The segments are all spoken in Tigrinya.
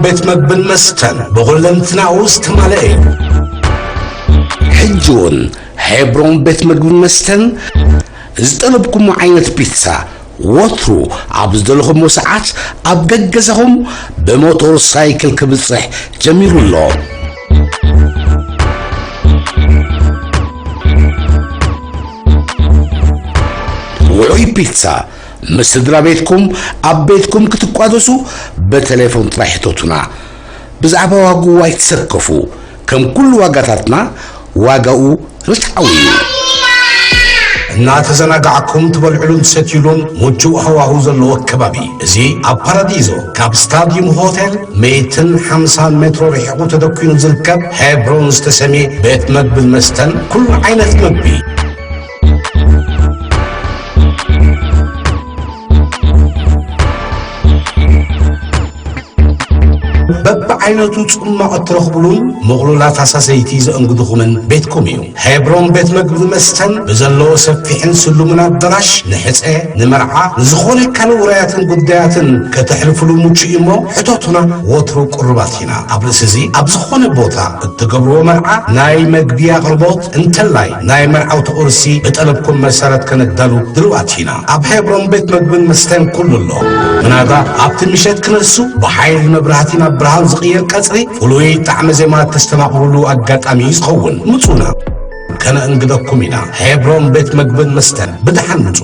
ቤት መግብን መስተን ብኹለንትናኡ ዝተማልአ እዩ። ሕጂ እውን ሄብሮን ቤት መግብን መስተን ዝጠለብኩሞ ዓይነት ፒትሳ ወትሩ ኣብ ዝደለኹሞ ሰዓት ኣብ ገገዛኹም ብሞተር ሳይክል ክብጽሕ ጀሚሩ ኣሎ። ውዑይ ፒትሳ ምስ ስድራ ቤትኩም ኣብ ቤትኩም ክትቋደሱ ብቴሌፎን ጥራይ ሕተቱና። ብዛዕባ ዋግኡ ኣይትሰከፉ። ከም ኩሉ ዋጋታትና ዋጋኡ ርትዓዊ እዩ። እናተዘናጋዕኩም ትበልዕሉን ትሰትዩሉን ምቹእ ሃዋሁ ዘለዎ ከባቢ። እዚ ኣብ ፓራዲዞ ካብ ስታዲየም ሆቴል ሚእትን ሓምሳን ሜትሮ ርሒቑ ተደኲኑ ዝርከብ ሄብሮን ዝተሰምየ ቤት መግብን መስተን ኩሉ ዓይነት መግቢ። በብዓይነቱ ጽማቕ እትረኽብሉን ምቕሉላት ኣሳሰይቲ ዘእንግድኹምን ቤትኩም እዩ። ሄብሮን ቤት መግቢ መስተን ብዘለዎ ሰፊሕን ስሉምን ኣዳራሽ ንሕጸ፣ ንመርዓ፣ ንዝኾነ ካልእ ውራያትን ጉዳያትን ከተሕልፍሉ ምቹእ እዩ እሞ ሕተቱና፣ ወትሩ ቅሩባት ኢና። ኣብ ርእሲ እዚ ኣብ ዝኾነ ቦታ እትገብርዎ መርዓ ናይ መግቢ ኣቕርቦት እንተላይ ናይ መርዓውቲ ቁርሲ ብጠለብኩም መሰረት ከነዳሉ ድልዋት ኢና። ኣብ ሄብሮን ቤት መግብን መስተን ኩሉ ኣሎ። ምናልባት ኣብቲ ምሸት ክነሱ ብሓይሊ መብራህቲ ናብ ብርሃን ዝቕየር ቀጽሪ ፍሉይ ጣዕመ ዜማ ተስተማቕሩሉ ኣጋጣሚ እዩ ዝኸውን። ምጹና፣ ከነእንግደኩም ኢና። ሄብሮን ቤት መግብን መስተን፣ ብደሓን ምጹ።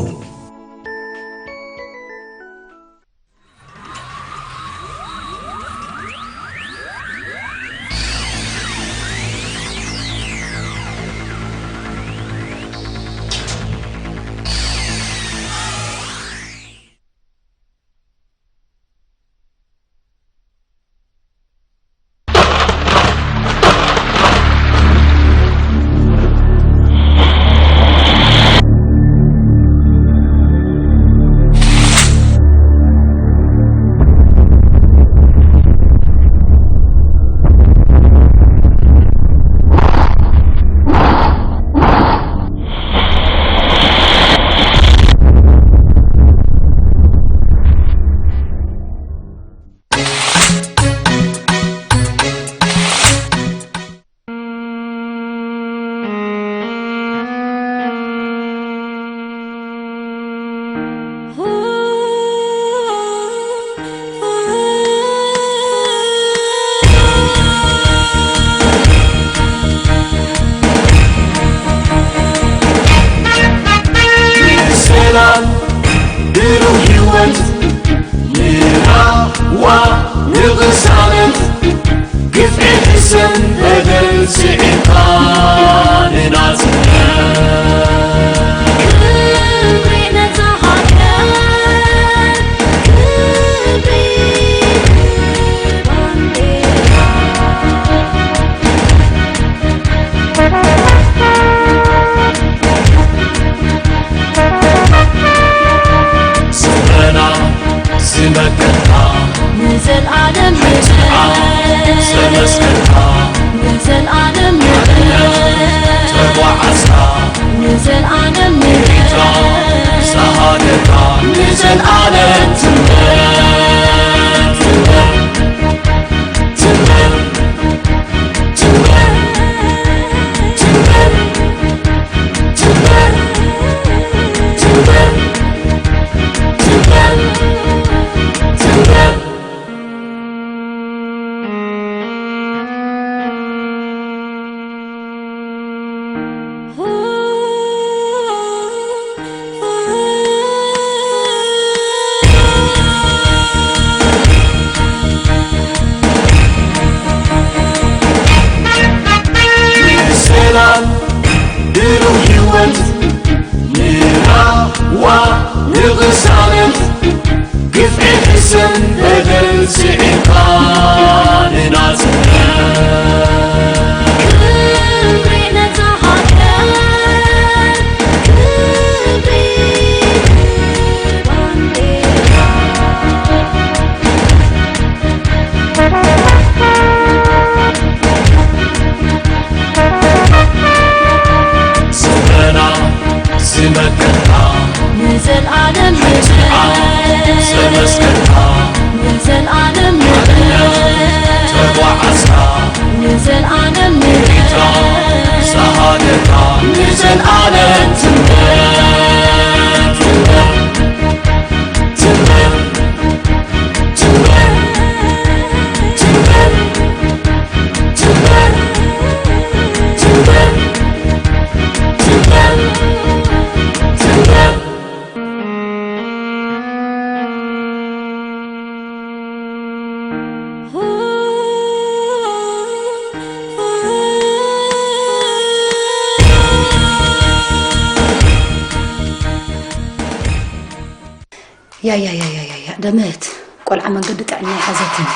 ያ ያ ያ ያ ያ ያ ደመት ቆልዓ መንገዲ ጥዕና ይሓዘትኒ።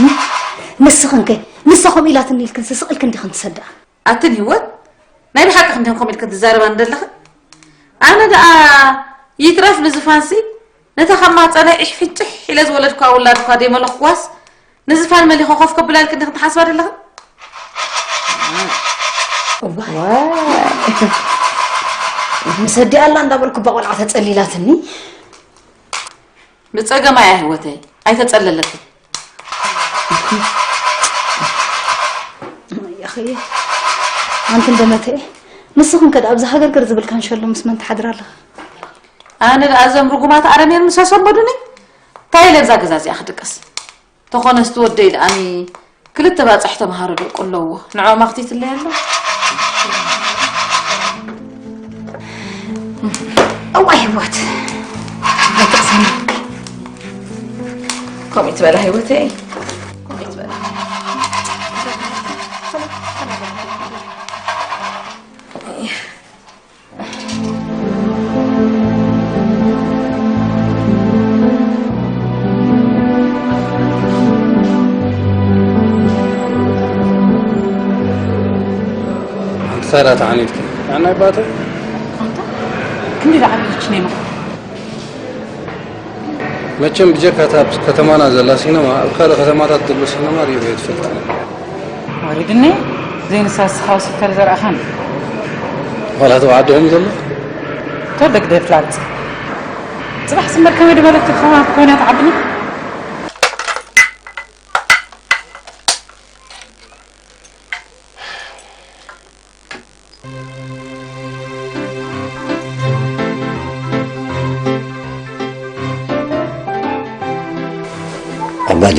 እም? ንስኽን ከ ንሳ ከምኡ ኢላትኒ ኢልክን ስስቕ ኢልክን ዲኽን ትሰድኣ? ኣትን ህይወት ናይ ብሓቂ ክንዲን ከምኡ ኢልክን ትዛረባ እንደለኽን ኣነ ደኣ ይትረፍ ንዝፋንሲ ነታ ካብ ማህፀነይ ዒሕ ፍንጭሕ ኢለ ዝወለድኳ ውላድ እኳ ደይመለኽኩዋስ ንዝፋን መሊኸ ኮፍ ከብላ ኢልክን ዲኽን ትሓስባ ዘለኽን? እዋይ። ምስ ኣዲኣ ኣላ እንዳበልኩ እባ ቆልዓ ተጸሊላትኒ። ብጸገማ እያ ህይወተይ ኣይተጸለለትን። ያኸየ ኣንቲ እንደመተኤ ንስኽን ከ ኣብዚ ሃገርገር ዝብል ካንሸሎ ምስ መን ትሓድራ ኣለኻ? ኣነ ደኣ እዞም ርጉማት ኣረሜን ምስ ኣሰመዱኒ እንታይ ኢለ እዛ ገዛ እዚኣ ክድቅስ? ተኾነስ እቲ ወደይ ደኣኒ ክልተ ባፅሕ ተምሃሮ ደቁ ኣለዎ። ንዕኦም ኣኽቲትለይ ኣሎ። እዋይ ህይወት ኣይትቕሰኒ። ከምኡ ትበላ ህይወተይ። ከምኡ ትበላ። ኣንታ ሳራ ተዓኒድኪ። ኣናይ ባተ ኣንታ ክንዲ ዝዓበየች ኔማ። መቸም ብጀካ እታ ኣብ ከተማና ዘላ ሲነማ ኣብ ካልእ ከተማታት ዘሎ ሲነማ ሪኦ እየ ዝፈልጥ። ወሪድኒ ዘይንሳ ስኻ ወሲድካ ዝዘርኣኻን ዋላ ተባዕድኹም ዘሎ ተወደግ ደፍላልጽ ጽባሕ ስመር ከመይ ድበለት ትልኸማ ኮይና ትዓብኒ። ኣባዲ፣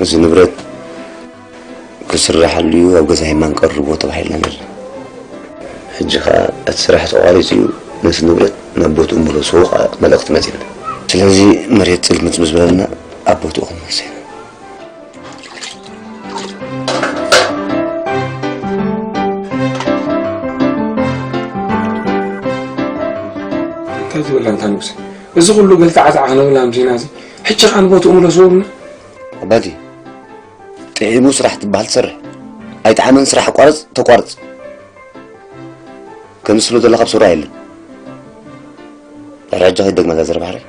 እዚ ንብረት ክስራሓሉ እዩ፣ ኣብ ገዛ ሄማን ቀርቦ ተባሂልና ነርና። ሕጂ ኸኣ እቲ ስራሕ ተቋሪጹ እዩ፣ ነቲ ንብረት ናብ ቦትኡ ምለስዎ ኸኣ መልእኽቲ መጺኡና። ስለዚ መሬት ጽልምጽ ምስ በለና ኣብ ቦትኡ ክንመልሶ ኢና። እንታይ ትብል ኣንታ ንጉሰ? እዚ ኩሉ ገልታዓታዓ ክንብል ኣምሲና እዚ ሕጂ ኸኣ ንቦትኡ ምለስዎ ብልና? ኣባዲ፣ ጥዒሙ ስራሕ ትበሃል ትሰርሕ። ኣይጠዓመን ስራሕ ኣቋርጽ፣ ተቋርጽ። ከምዚ ስለ ዘሎ ካብ ስሩ ኣየለን። ድሕሪ ሕጂ ከይደግመ እዛ ዘረባ ሕራይ።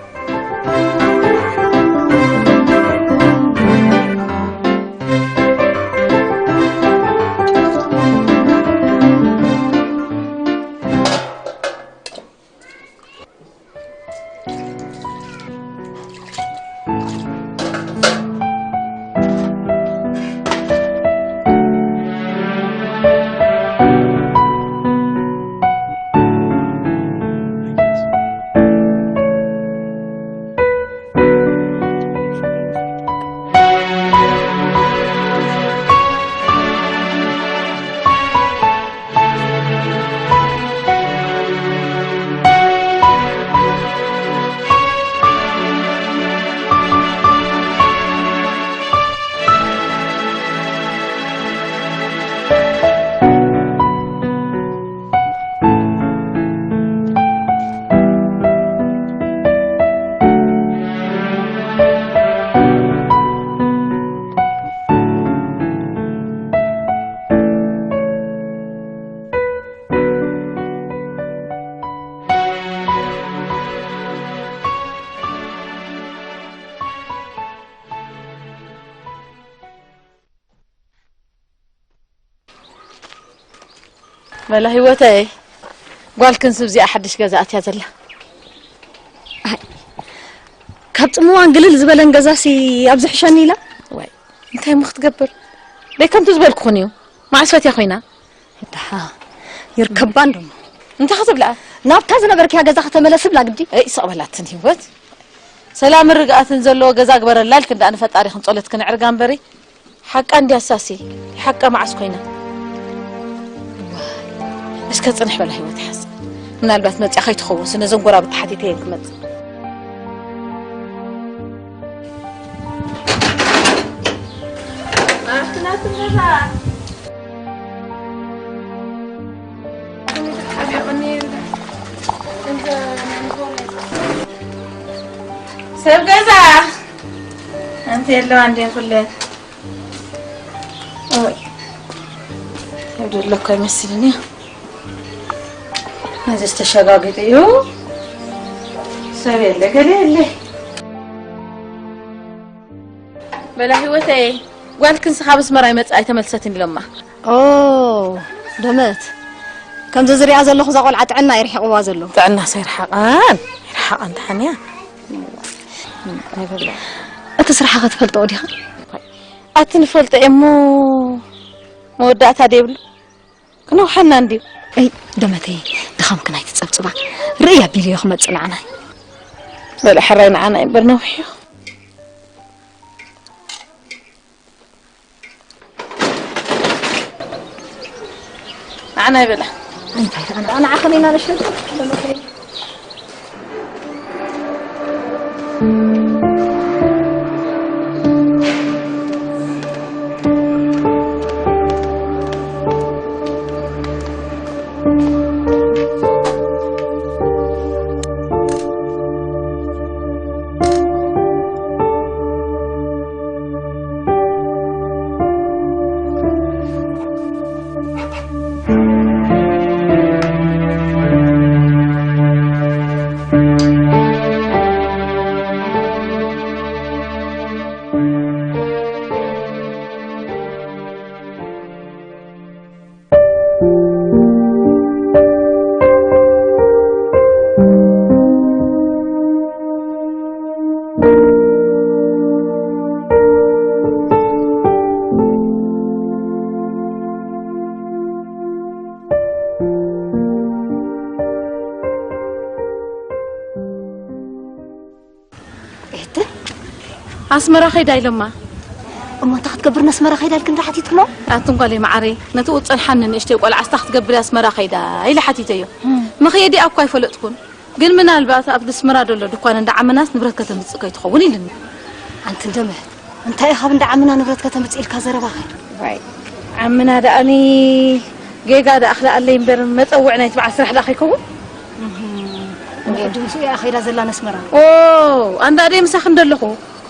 መላ ህይወተይ፣ ጓል ክንስብ እዚኣ ሓድሽ ገዛ ኣትያ ዘላ። ኣይ፣ ካብ ጽምዋን ግልል ዝበለን ገዛሲ ኣብዚ ሕሸኒ ኢላ። ዋይ፣ እንታይ እሞ ክትገብር? ደይ ከምቲ ዝበልኩኽን እዩ። መዓስ ፈትያ ኮይና? ደሓ፣ ይርከባ እንዶሞ። እንታይ ክትብላ? ናብታ ዝነበርክያ ገዛ ከተመለስ ብላ ግዲ። እይ፣ ስቕ በላትን ህይወት። ሰላምን ርግኣትን ዘለዎ ገዛ ግበረላ ኢልክን ደኣ ንፈጣሪኽን ጸሎትክን ኣዕርጋ እምበሪ። ሓቃ እንድያ ሳሲ፣ ሓቃ መዓስ ኮይና? ዋይ፣ እስከ ጽንሕ በላ ህይወት ይሓዝ። ምናልባት መጽያ ከይትኸውን፣ ስነ ዘንጎራብቲ ሓቲተ እየ ክመጽእ። ሰብ ገዛ ኣንቲ የለዋ እንዴ ኩለን? ኦይ፣ ይብደለካ ይመስልኒ። ነዚ ዝተሸጋግጥ እዩ። ሰብ የለ፣ ገለ የለ። በላ ህይወተይ፣ ጓልክን ስኻ ብስመራ ይመጽእ ኣይተመልሰትን ኢሎማ። ኦ፣ ደመት። ከምዚ ዝሪኣ ዘለኹ እዛ ቆልዓ ጥዕና ይርሕቕዋ ዘሎ። ጥዕናስ ኣይርሓቓን፣ ይርሓቓን ደሓን እያ። እቲ ስራሕኸ ትፈልጦ ዲኻ? ኣቲ ንፈልጦ እየ እሞ መወዳእታ ደይብሉ። ክነውሓና እንድዩ። እይ፣ ደመተይ፣ ድኻምክን ኣይትጸብጽባ። ርእይ ኣቢለዮ ክመጽእ ንዓናይ። በለ ሕራይ ንዓናይ እምበር ነዊሕ እዩ። ንዓናይ በላ። እንታይ ደኣ ንዓ ከመይ ኢና ነሸንፍ? ደመተይ። ኤተ? ኣስመራ ከይዳ ኢሎማ። እሞ እንታይ ክትገብር ነስመራ ከይዳ ኢልክን ዶ ሓቲትክሞ? ኣትን ጓለይ መዓረይ፣ ነቲ ጸንሓኒ ንእሽተይ ቆልዓ ስታ ክትገብር ኣስመራ ከይዳ ኢለ ሓቲተዮ። እም። መኸየዲ እኳ ኣይፈለጥኩን። ግን ምናልባት ኣብ ኣስመራ ዘሎ ድኳን እንዳ ዓመናስ ንብረት ከተምጽእ ከይትኸውን ኢልኒ። ኣንቲ እንደመ፣ እንታይ ኢኻ ኣብ እንዳ ዓመና ንብረት ከተምጽእ ኢልካ ዘረባኸ? ዋይ፣ ዓመና ደኣኒ ጌጋ ደኣ ክልኣለይ እምበር መጸውዕ ናይቲ በዓል ስራሕ ደኣ ከይከውን? እህ፣ እንዴ ድምፁ እያ ከይዳ ዘላ ነስመራ። ኦ፣ ኣንዳ ደይ ምሳኽ እንደለኹ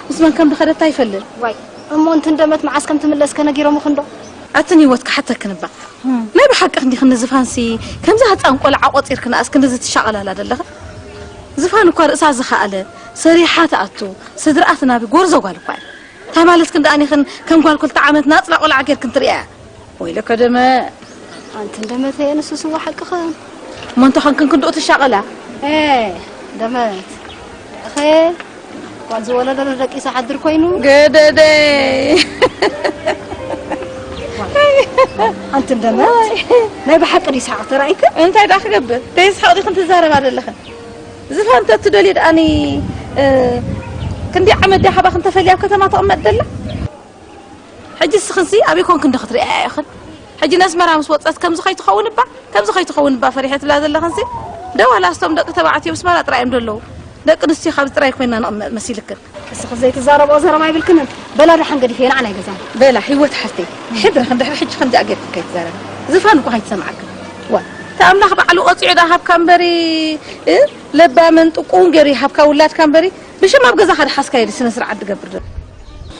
ምስ መን ከም ድኸደት ኣይፈልጥ። ዋይ፣ እሞ እንትን ደመት መዓስ ከም ትምለስ ከነጊሮምኽ እንዶ? ኣትን ህይወት ክሓተክን እባ። እም። ናይ ብሓቂ ክንዲ ክንዝፋንሲ ከምዛ ህፃን ቆልዓ ቆፂርክን ኣስ ክንዲ ዝትሻቐላላ ዘለኽን? ዝፋን እኳ ርእሳ ዝኸኣለ፣ ሰሪሓ ትኣቱ፣ ስድርኣ ትናቢ ጎርዞ ጓል እኳ እያ። እንታይ ማለት ክንዲ ኣኒኽን ከም ጓል ክልተ ዓመት ናፅላ ቆልዓ ጌርክን ትርእያ እያ። ወይለከ ደመ። ኣንቲ እንደመት እየ ንሱ ስዋ ሓቅኽን። እሞ እንተ ኸንክን ክንድኡ ትሻቐላ? ኤ፣ ደመት። እኸ፣ ጓል ዝወለደሉ ደቂሱ ሓድር ኮይኑ። ገደደይ። ኣንቲ እንደመት። ናይ ብሓቂ ድዩ ሰሓቕ ተራእይክ? እንታይ ደኣ ክገብር? ደይ ስሓቕ ዲኽን ትዛረባ ዘለኽን? ዝፋን ተትደልዩ ደኣኒ፣ እ፣ ክንዲ ዓመት ድያ ካባኽን ተፈልያ ኣብ ከተማ ተቐመጥ ደላ? ሕጂ ንስኽንሲ ኣበይ ኮንክን ዶ ክትርእያ ኢኽን? ሕጂ ነስመራ ምስ ወጸት ከምዚ ከይትኸውን እባ፣ ከምዚ ከይትኸውን እባ ፈሪሐ ትብላ ዘለኽንሲ፣ ደው ዋላ እስቶም ደቂ ተባዕትዮ ኣስመራ ጥራይ እዮም ዘለዉ። ደቂ ኣንስትዮ ካብዚ ጥራይ ኮይና ንቕመጥ መሲልክን። እስኺ ዘይትዛረብኦ ዘረባ ኣይብልክንን። በላ ደሓን ገዲፈዮ ንዓ ናይ ገዛና። በላ ህይወት ሓፍተይ፣ ሕድርኽን ድሕሪ ሕጂ ከምዚኣ ጌርክን ከይትዛረባ። ዝፋን እኮ ከይትሰምዓክን። ዋ፣ እቲ ኣምላኽ ባዕሉ ቀጺዑ ደኣ ሃብካ እምበሪ፣ እ? ለባምን ጥቁውን ገይሩ ይሃብካ ውላድካ እምበሪ፣ ብሽም ኣብ ገዛኻ ድሓዝካዮ ድዩ ስነ ስርዓት ዝገብር ዘሎ?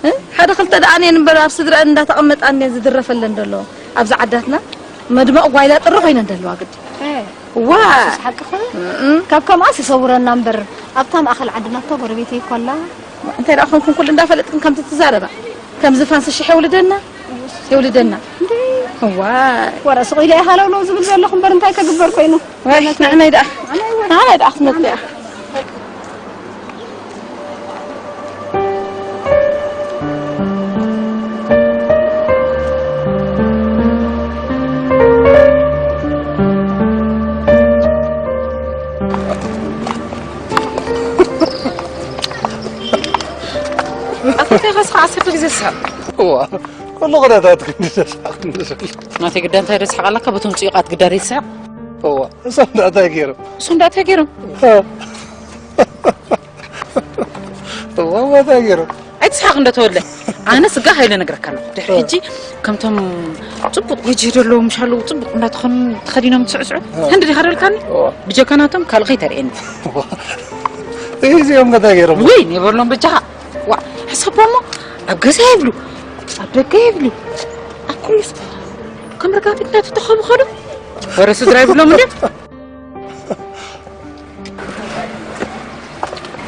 እ? ሓደ ክልተ ደኣ እኔን እምበር ኣብ ስድረአን እንዳተቐመጣ እኔን ዝድረፈለን ዘሎ ኣብዚ ዓዳትና መድመቕ ጓይላ ጥሪ ኮይነን ዘለዋ ግዲ። እ፣ ዋ! ሱስ ሓቅኺ? እም። ካብ ከምኣስ ይሰውረና እምበር ኣብታ ማእኸል ዓድና እኮ ጎረቤተይ እኮ ኣላ። እንታይ ደኣ ኮንኩን ኩሉ እንዳፈለጥክን ከምቲ ትዛረባ? ከምዚ ፋንሲ ሽሕ የውልደና? የውልደና። እንዴ? እዋይ። ወረ ስቕ ኢለ እየ ሃለውለው ዝብል ዘለኹ እምበር እንታይ ከግበር ኮይኑ? ዋይ፣ ንዓናይ ደኣ። ንዓናይ ወረ። ንዓናይ ደኣ ክትመጽእ እያ። ኣታ እንታይ ኢኻ እስኻ ዓሰርተ ግዜ ትስሕቕ? እዋ፣ ኩሉ ኩነታት ክንዲ ተስሓቕ ክንዲ ዘሎ። ናተይ ግዳ እንታይ ደስሓቕ ኣለካ? በቶም ጽዩቓት ግዳ ደይትስሕቕ? እዋ፣ እሶም ደኣ እንታይ ገይሮም? እሶም ደኣ እንታይ ገይሮም? እ። እዋ፣ እዋ፣ እንታይ ገይሮም? ኣይትስሓቕ እንዶ ተወለ። ኣነ ስጋ ሃይለ ነግረካ ኣለኹ። ድሕሪ ሕጂ ከምቶም ጽቡቕ ጎጂ ዘለዉ ምሽ ኣለዉ፣ ጽቡቕ እንዳተኸኑ ተኸዲኖም ትስዕስዑ። እ። ህንዲ ዲኻ ደልካኒ? እዋ። ብጀካ ናቶም ካልእ ከይተርእየኒ። እዋ። እዚኦም ከታ ገይሮም። ወይ ኔበሎም በጃኻ። ዋ፣ ሕሰቦሞ። ኣብ ገዛ ይብሉ፣ ኣብ ደገ ይብሉ። ኣብ ኩሉስ ከም ረጋቢት እናተተኸቡ ኸዱ። ወረ ስድራ ይብሎም እንደ።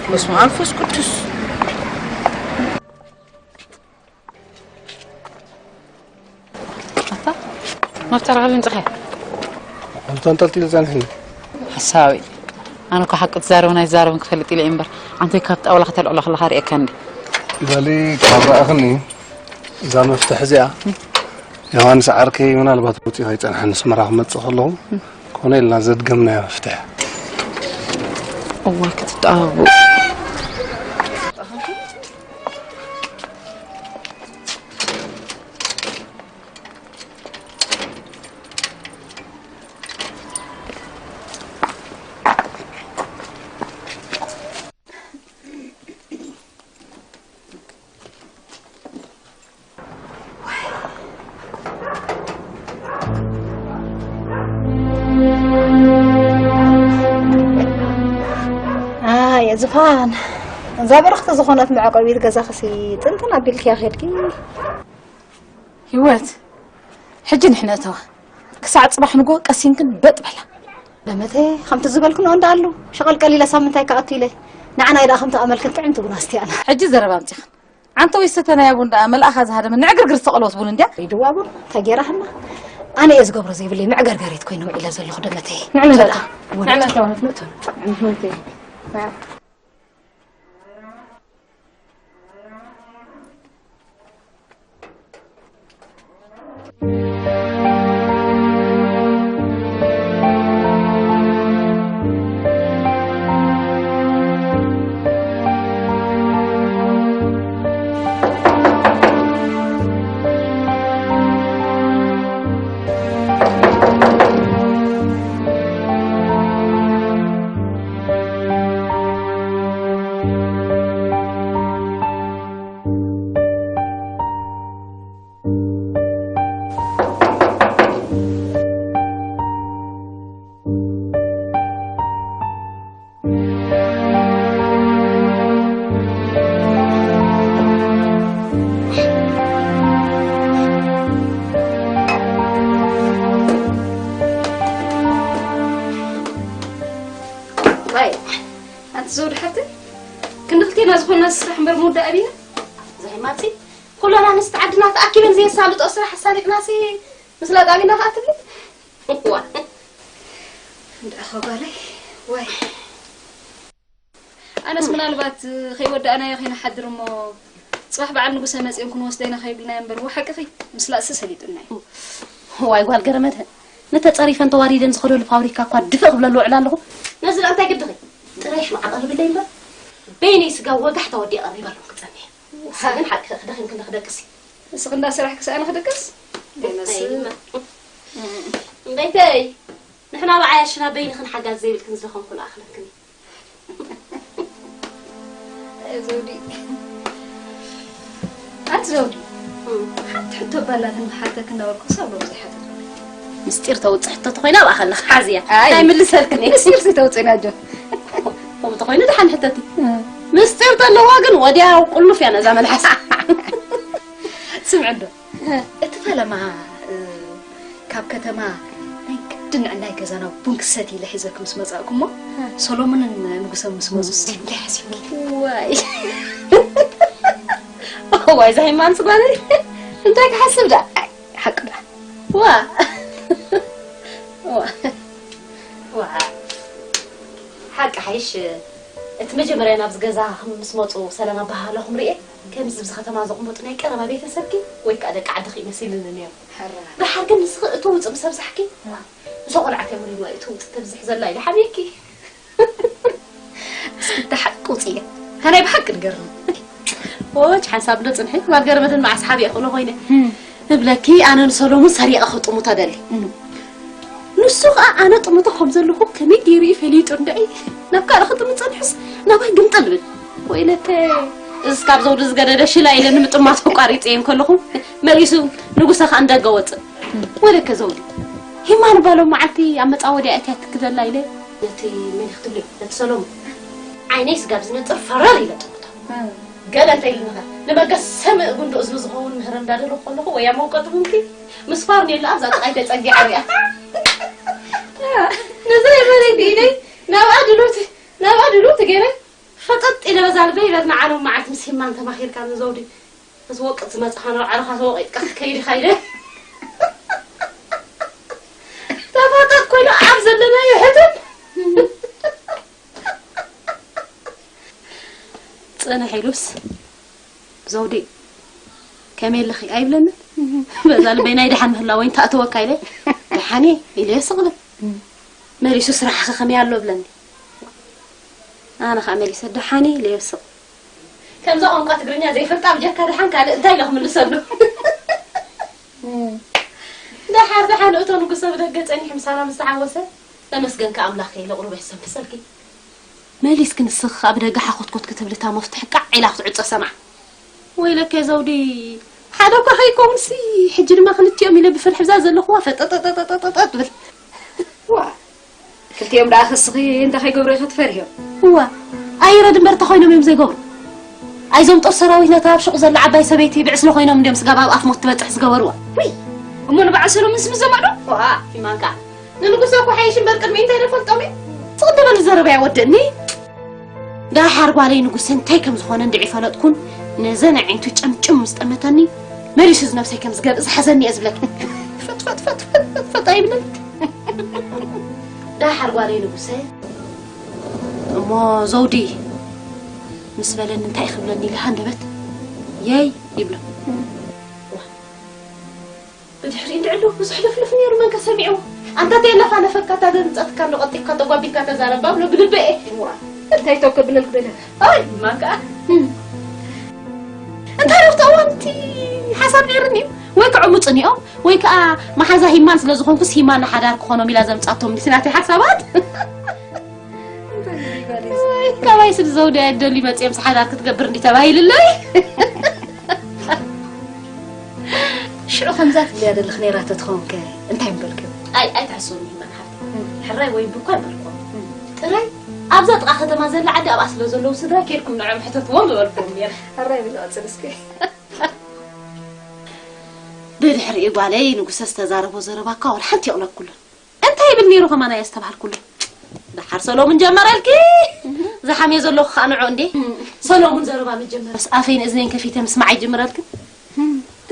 በስመ አብ ወመንፈስ ቅዱስ። ኣታ፣ መፍጠር ካብ ይምጽኻ። ኣንተ ኣንጠልጢሉ ጸንሕኒ። ሓሳዊ። ኣነ እኮ ሓቂ ትዛረብን ኣይዛረብን ክፈልጥ ኢለ እየ እምበር፣ ኣንተ ካብ ጣውላ ከተልዕሎ ከለኻ ርእየካ እንዲ። በሊ፣ ካብ ረኣኽኒ፣ እዛ መፍትሕ እዚኣ፣ ዮሃንስ ዓርከይ ምናልባት ውፅኢ ከይጸንሐ ንስመራ ክመጽእ ከለኹ፣ ኮነ ኢልና ዘድገምናዮ መፍትሕ። እዋይ፣ ክትጠባበቑ። ኣየ ዝፋን፣ እዛ በረኽቲ ዝኾነት መዕቆቢት ገዛኽሲ ጥንጥን ኣቢልክያ ኸድኪ። ህይወት፣ ሕጂ ንሕነእተዋ። ክሳዕ ጽባሕ ንጎ ቀሲንክን በጥ በላ። ደመተ፣ ከምቲ ዝበልክንኦ እንዳኣሉ፣ ሸቐል ቀሊለ ሳምንታይ ክኣቱ ኢለ። ንዓናይ ደኣ ከምቲ ኣመልክን ጥዕምቲ ቡን ኣስትያና። ሕጂ ዘረባ ኣምጺኽን። ዓንተ ወይ ሰተናያ ቡን ደኣ መልኣኻ ዝሃደመ ንዕግርግር ዝተቐለወት ቡን እንድያ። ይድዋ ቡን፣ ተጌራህና። ኣነ እየ ዝገብሮ ዘይብለይ መዕገርገሪት ኮይነ ውዒለ ዘለኹ ደመተይ። ንዕመታ። ወደ ንዕመታ ወነት ንእቶ። ንዕመተይ። ዋይ፣ ኣንቲ ዘውዲ ሓፍተይ፣ ክንዲ ክልቴና ዝኾንና ስራሕ እምበር ምውዳእ ኣቢና። ዛይ ማፂ፣ ኩሎና ኣንስቲ ዓድና ተኣኪበን ዘየሳልጦ ስራሕ ኣሳሊጥናሲ ምስላጥ ኣቢና ከኣ ትብሊ? ዋ። እንዳ ኸጓለይ፣ ዋይ። ኣነስ ምናልባት ከይወዳእናዮ ከይንሓድር እሞ፣ ጽባሕ በዓል ንጉሰ መጺኦም ክንወስደና ከይብልናዮ እምበር፣ ወሓቅኺ ምስላጥሲ ሰሊጡና እዩ። ዋይ ጓል ገረመድህን፣ ንተጸሪፈን ተዋሪደን ዝኸደሉ ፋብሪካ እኳ ድፍእ ክብለሉ ውዕል ኣለኹ። ነዚ ደኣ እንታይ ግድኺ? ጥራይ ሽምዓ ቀሪብለይ እምበር፣ በይነይ ስጋ ወጋሕ ተወዲኣ ቀሪበሎም ክጸንሕ። ንስኺ ግን ሓቅኺ ክደኺም ክንዲ ክደቅሲ። ንስኺ እንዳ ስራሕኪ ሰኣነ ክደቅስ? ደይመስል። ኣይማ። እምበይተይ፣ ንሕና ብዓያሽና በይንኽን ሓጋዝ ዘይብልክን ዝደኸምኩ ንኣኽለክን። ኣይ ዘውዲ። ኣንቲ ዘውዲ። እም። ሓንቲ ሕቶ ባላትን ክሓተክ እናበልኩ ክሳብ ሎሚ ዘይሓተትኩ። ምስጢር ተውፅእ ሕቶ ተኾይና ኣብኣ ከለኻ ሓዝያ። ኣይ። ኣይምልሰልክን እየ። ምስጢር ዘይተውፅእና ጆ። ከምኡ ተኾይኑ ደሓን ሕተቲ። እም። ምስጢር ተለዋ ግን ወዲያ ቁሉፍ እያ ነዛ መልሓስ። ስምዒ እንዶ። እቲ ፈለማ፣ እ፣ ካብ ከተማ ናይ ግድን ንዕናይ ገዛና ቡን ክሰቲ ኢለ ሒዘኪ ምስ መጻእኩ እሞ፣ እ። ሰሎሞንን ንጉሰን ምስ መጹ እ። እንታይ ሓሲብኪ? ዋይ። ዋይ፣ እዛ ሃይማኖት ጓለይ። እንታይ ክሓስብ ደኣ? ኣይ፣ ሓቂ ደኣ። ዋ። ዋ። ዋ። ሓቂ ሓይሽ፣ እቲ መጀመርያ ናብዚ ገዛ ምስ መጹ ሰላም ኣበሃህላኹም ርኤ፣ ከምዚ ኣብዚ ከተማ ዝቕመጡ ናይ ቀረባ ቤተሰብኪ ወይ ከኣ ደቂ ዓድኺ እዩ መሲልኒ ነይሩ። ሕራ። ደሓር ግን ንስኺ እቲ ውጽእ ምስ ኣብዛሕኪ፣ ዋ። እዛ ቆልዓ እንታይ ወሪድዋ እዩ እቲ ውጽእ ተብዝሕ ዘላ ኢለ ሓብየኪ። እስኪ እታ ሓቂ ውጽእያ። ሃናይ ብሓቂ ንገርኒ። ኦች ሓንሳብ እንዶ ጽንሒ፣ ጓል ገረመትን መዓስ ሓብየ ክብሎ ኮይነ። እም። እብለኪ፣ ኣነ ንሰሎሙን ሰሪቐ ክጥሙቶ ደሊ። እም። ንሱ ኸኣ ኣነ ጥሙቶ ከም ዘለኹ ከመይ ገይሩ እዩ ፈሊጡ እንድዒ? ናብ ካልእ ክጥምት ጸኒሑስ ናባይ ግምጥል ብል። ወይለከ፣ እዝስ ካብ ዘውዲ ዝገደደ ሽላ ኢለ ንምጥማት ኣቋሪጸ እየ እንከለኹ፣ መሊሱ ንጉሰ ኸኣ እንዳጋ ወጽእ። ወይለከ ዘውዲ፣ ሂማን እባ ሎም መዓልቲ ኣብ መጻወድያ ኣትያ ትክዘላ ኢለ። ነቲ መን ክትብልዮ? ነቲ ሰሎሙን። ዓይነይ ስጋብ ዝነፅር ፈረር ኢለ ጠምቶ። ገለ እንታይ ኢልንኸ? ንመገሰ ምእጉንዶ እዝኑ ዝኸውን ምህረ እንዳደለኹ ከለኹ፣ ወያ መውቀጢ ቡንኪ ምስ ፋርኔላ ኣብዛ ጥቓይ ተጸጊዓ ሪኣ። ነዛ የመነይ ኢለይ ናብኣ ድሉት፣ ናብኣ ድሉት ገይረ ፈጠጥ ኢለ በዛ ልበይ በልና ዓለም መዓልቲ ምስ ሂማን ተማኺርካ ንዘውዲ ክትወቅጥ ዝመጽኻ ንርዓርኻ ተወቂጥካ ክትከይድ ኢኻ ኢለ። ተፋጠጥ ኮይኑ ኣብ ዘለናዮ ሕትም። ጽንሕ ኢሉስ፣ "ዘውዲ፣ ከመይ ኣለኺ?" ኣይብለንን። በዛ ልበይ ናይ ደሓን ምህላወይ እንተኣተወካ ኢለ፣ "ደሓን እየ" ኢለ ስቕ ብል። መሊሱ፣ "ስራሕኸ ከመይ ኣሎ?" ብለኒ። ኣነ ኸኣ መሊሰ፣ "ደሓን እየ" ኢለ ስቕ። ከምዛ ቋንቋ ትግርኛ ዘይፈልጣ ብጀካ ደሓን ካልእ እንታይ ኢለ ክምልሰሉ? ደሓር ደሓን እቶ ንጉሰ ብደገ ጸኒሑ ምሳና ምስ ተሓወሰ፣ "ተመስገንካ ኣምላኸ" ኢለ ቁሩብ የሰንፍሰልኪ። መሊስኪ ንስኺ ከኣ ብደገ ሓኾትኮት ክትብሊ እታ መፍትሕ ቃዕ ኢላ ክትዕጾ ሰማዕ። ወይለከ ዘውዲ፣ ሓደ እኳ ከይከውንሲ፣ ሕጂ ድማ ክልቲኦም ኢለ ብፍርሒ ብዛ ዘለኹዋ ፈጠጠጠጠጠጠጥ ትብል። ዋ፣ ክልቲኦም ደኣ ክስኺ እንተ ከይገብሩ ኢኺ ትፈርህዮ? እዋ፣ ኣይረድ እምበር እንተ ኮይኖም እዮም ዘይገብሩ። ኣይዞም ጦር ሰራዊት ነታ ኣብ ሹቕ ዘላ ዓባይ ሰበይቲ ብዕስለ ኮይኖም እንድዮም ስጋብ ኣብ ኣፍ ሞት ትበጽሕ ዝገበርዋ። ውይ፣ እሞ ንበዓል ሰሎምንስ ምስ ዘመዶ? ዋ፣ ፊማንካ። ንንጉሰ እኮ ሓይሽ እምበር ቅድሚ እንታይ ደፈልጦም እዩ? ትቕደመሉ ዘረባ እያ ወደኒ። ደሓር ጓለይ ንጉሰ እንታይ ከም ዝኾነ እንድዒ ፈለጥኩን፣ ነዘን ኣዒንቱ ጨምጭም ምስ ጠመተኒ፣ መሊሱ ዝነብሰይ ከም ዝገብእ ዝሓዘኒ እየ ዝብለኪ። ፈጥ፣ ፈጥ፣ ፈጥ፣ ፈጥ፣ ፈጥ ኣይብለኒ። ደሓር ጓለይ ንጉሰ። እሞ ዘውዲ ምስ በለኒ እንታይ ክብለኒ ኢለ ሃንደበት የይ ይብሎ። ብድሕሪ እንድዕሉ ብዙሕ ለፍልፍ ነይሩ፣ መንከ ሰሚዕዎ? ኣንታ ተየለፋለፈካ፣ እታ ዘምጸትካ እንዶ ቀልጢፍካ ተጓቢልካ ተዛረባ ብሎ ብልበ እየ። እዋ፣ እንታይ ተው ከብለል ክደለ? ኣይ፣ ማን ከኣ? እም። እንታይ ረብታ እዋንቲ ሓሳብ ነይሩኒ እዩ? ወይ ክዕሙጽኒ እዮም፣ ወይ ከኣ መሓዛ ሂማን ስለ ዝኾንኩስ ሂማን ንሓዳር ክኾኖም ኢላ ዘምጻቶም ምስናተይ ሓሳባት። እንታይ ይባል እዩ? ወይ፣ ካባይ ስድ ዘውዲ ኣይደሊ መጽዮም ሓዳር ክትገብር እንዲ ተባሂልለይ። ሽዑ ከምዛ ትብልያ ዘለኽ ነይራ ተትኸውን ከ እንታይ ምበልክዮ? ኣይ፣ ኣይትሕስውኒ ሂማን ሓፍተይ። እም። ሕራይ ወይ ብኳ ኣይበልኩዎ። እም። ጥራይ ኣብዛ ጥቓ ከተማ ዘላ ዓዲ ኣብኣ ስለ ዘለዉ ስድራ ኬድኩም ንዕኦም ሕተትዎም ምበልኩዎም ነይረ። ሕራይ ብሎ ቀጽል እስኪ። ብድሕሪኡ ጓለይ ንጉሰ ዝተዛረቦ ዘረባ እኳ ወላ ሓንቲ የቕለኩሉን። እንታይ ይብል ነይሩ ከማን ኣየ ዝተባሃልኩሉ? ደሓር ሰሎሙን ጀመረልኪ? ዝሓምዮ ዘለኹ ከኣ ንዑ እንዴ። ሰሎሙን ዘረባ መጀመርስ ኣፈይን እዝነይን ከፊተ ምስማዕ ይጅምረልክን?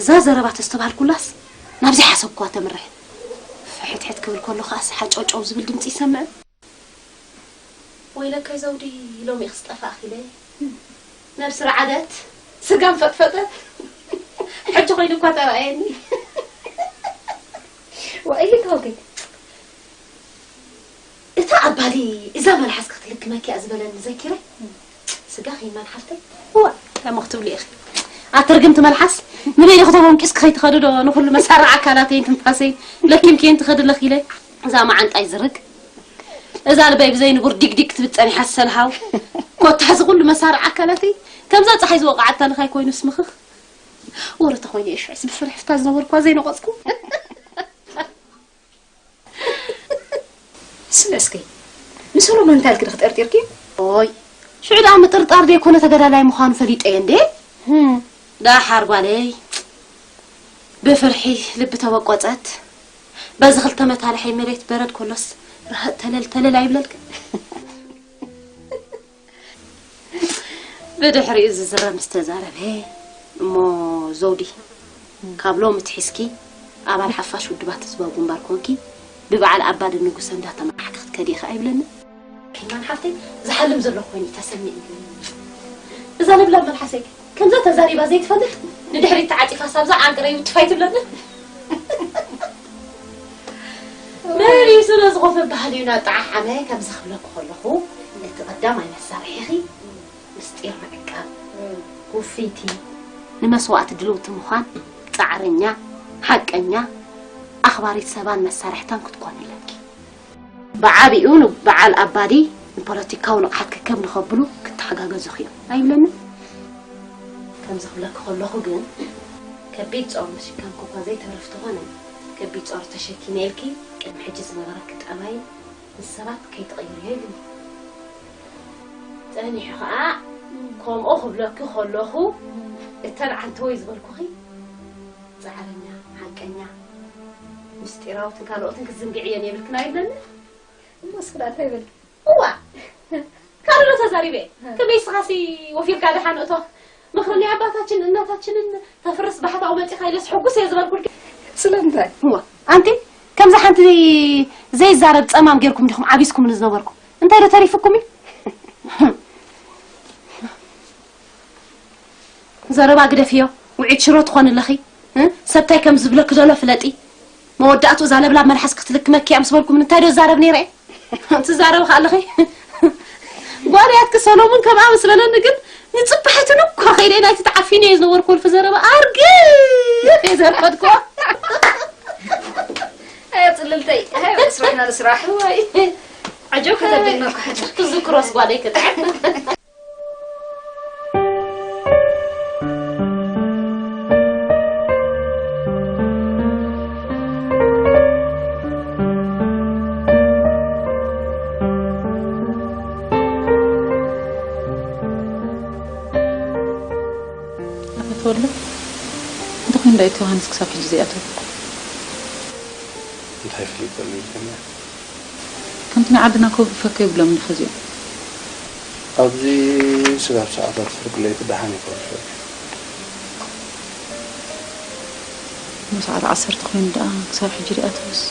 እዛ ዘረባ ተስተባሃልኩላስ ናብዚ ሓሰብኩዋ ተምርሕ። ፍሕትሕት ክብል ከሎ ከኣስ ሓጨውጨው ዝብል ድምፂ ይሰምዕን። ወይለከይ ዘውዲ፣ ሎሚ ኢኽስ ጠፋእኺ ኢለ። ነብሲ ረዓደት፣ ስጋም ፈጥፈጠት። ሕጂ ኮይኑ እኳ ተራእየኒ። ወይለከ ወገይ። እታ ኣባዲ እዛ መልሓስ ክትልክመኪ እያ ዝበለኒ ዘኪረ። ስጋ ኺማን ሓፍተይ። እዋ፣ እንታይ እሞ ክትብሊ ኢኺ? ኣቲ ርግምቲ መልሓስ፣ ንበይንኺ ተቦንቂስኪ ከይትኸዲ ዶ ንኹሉ መሳርዕ ኣካላተይን ትንፋሰይን ለኪምክየን ትኸዲ ኣለኺ ኢለ። እዛ መዓንጣይ ዝርግ። እዛ ልበይ ብዘይ ንቡር ዲግዲግ ክትብል ጸኒሓ ሰልሃው። ኮታ እዚ ኩሉ መሳርዕ ኣካላተይ ከምዛ ጸሓይ ዝወቕዓት ታንኻይ ኮይኑ ስምኽኽ። ወረ ተኾይነ እየ ሽዑስ ብፍርሒ ፍታ ዝነበርኳ ዘይነቐጽኩ። ስለ እስኪ ንሰሎሞን እንታይ ኢልኪ ዲኺ ጠርጢርኪ? ኦይ፣ ሽዑ ደኣ ምጥርጣር ደይኮነ ተጋዳላይ ምዃኑ ፈሊጠ እየ እንዴ። ህም። ደሓር ጓለይ ብፍርሒ ልቢ ተበቆጸት። በዚ ክልተ መታልሐይ መሬት በረድ ከሎስ ርህእ ተለል ተለል ኣይብለልክን። ብድሕሪኡ ዝዝረ ምስ ተዛረበ እሞ ዘውዲ፣ ካብ ሎሚ ትሒዝኪ ኣባል ሓፋሽ ውድባት ህዝባዊ ግንባር ኮንኪ ብበዓል ኣባዲ ንጉሰ እንዳተመራሕኪ ክትከዲ ኢኺ ኣይብለንን? ኪማን ሓፍተይ፣ ዝሓልም ዘለኹ ኮይኑ እዩ ተሰሚዕኒ። እዛ ለብላብ መልሓሰይ ከምዛ ተዛሪባ ዘይትፈልጥ ንድሕሪት ተዓጺፋ ሳብዛ ዓንቅረይ ውትፋይ ትብለኒ። መሊሱ ነዚ ኮፈ ባህልዩ እናጠዓዓመ ከምዚ ክብለኪ ከለኹ፣ እቲ ቀዳማይ መሳርሒኺ ምስጢር ምዕቃብ፣ ውፍይቲ፣ ንመስዋእቲ ድልውቲ ምዃን፣ ጻዕረኛ፣ ሓቀኛ፣ ኣኽባሪት ሰባን መሳርሕታን ክትኮኒ ኣለኪ። ብዓቢኡ ንበዓል ኣባዲ ንፖለቲካዊ ንቕሓት ከከም ንኸብሉ ክተሓጋገዙኺ እዮም ኣይብለንን? ከምዚ ክብለኪ ከለኹ ግን፣ ከቢድ ጾር ምሽካምኪ እኳ ዘይተርፍ ተኾነ፣ ከቢድ ጾር ተሸኪመ ኢልኪ ቅድሚ ሕጂ ዝነበረኪ ጠባይ ምስ ሰባት ከይትቕይርዮ ኢሉኒ። ጸኒሑ ኸኣ ከምኡ ክብለኪ ከለኹ፣ እተን ዓንተወይ ዝበልኩኺ ጻዕረኛ፣ ሓቀኛ፣ ምስጢራውትን ካልኦትን ክትዝንግዕየን የብልክን ኣይብለኒ። እሞ እስኪ ደኣ እንታይ ይብል? እዋ፣ ካልእ ዶ ተዛሪበ? ከመይ እስኻሲ ወፊርካ ደሓን እቶ ምኽሪ ናይ ኣባታችን እናታችንን ተፍርስ ባሕታዊ መጺኻ ኢለስ ሕጉስ እየ ዝበልኩልኪ። ስለምንታይ? እዋ፣ ኣንቲ ከምዛ ሓንቲ ዘይዛረብ ጸማም ጌርኩም ዲኹም ዓቢስኩም ንዝነበርኩም? እንታይ ዶ ተሪፍኩም እዩ? ዘረባ ግደፍዮ፣ ውዒት ሽሮ ትኾኒ ኣለኺ። እ? ሰብ እንታይ ከም ዝብለኪ ዘሎ ፍለጢ። መወዳእቱ እዛ ለብላብ መልሓስ ክትልክመኪ እያ ምስ በልኩም እንታይ ዶ ዝዛረብ ነይረ? ትዛረብ ከ ኣለኺ? ጓል ያትኪ ሰሎሙን ከምኣ ምስ በለኒ ግን ንጽባሒቱን እኳ ከይደ ናይቲ ተዓፊነ እየ ዝነበርኩ ወልፊ ዘረባ ኣርግፍ እየ ዘርፈድኩ። ኣየ ጽልልተይ፣ ኣየ ስራሕና ንስራሕ፣ ዋይ። ዓጀብ ከተብልና እኮ ሓጀር። ትዝክሮስ ጓለይ ክትዓብ። ኣታ ተወልደ፣ እንተኾይኑ ዳዊት ዮሃንስ ክሳብ ሕጂ ዘይኣተወ? እንታይ ፍሊጥ ዘሎ ኢልከኛ? ከምቲ ናይ ዓድና ኮፍ ፈከ ይብሎም እንዲ ኸዚኦም። ኣብዚ ስጋብ ሰዓታት ፍርቂ ለይቲ ደሓን ይኮርፈል። እሞ ሰዓት ዓሰርተ ኮይኑ ደኣ ክሳብ ሕጂ ዲኣ ትብስ?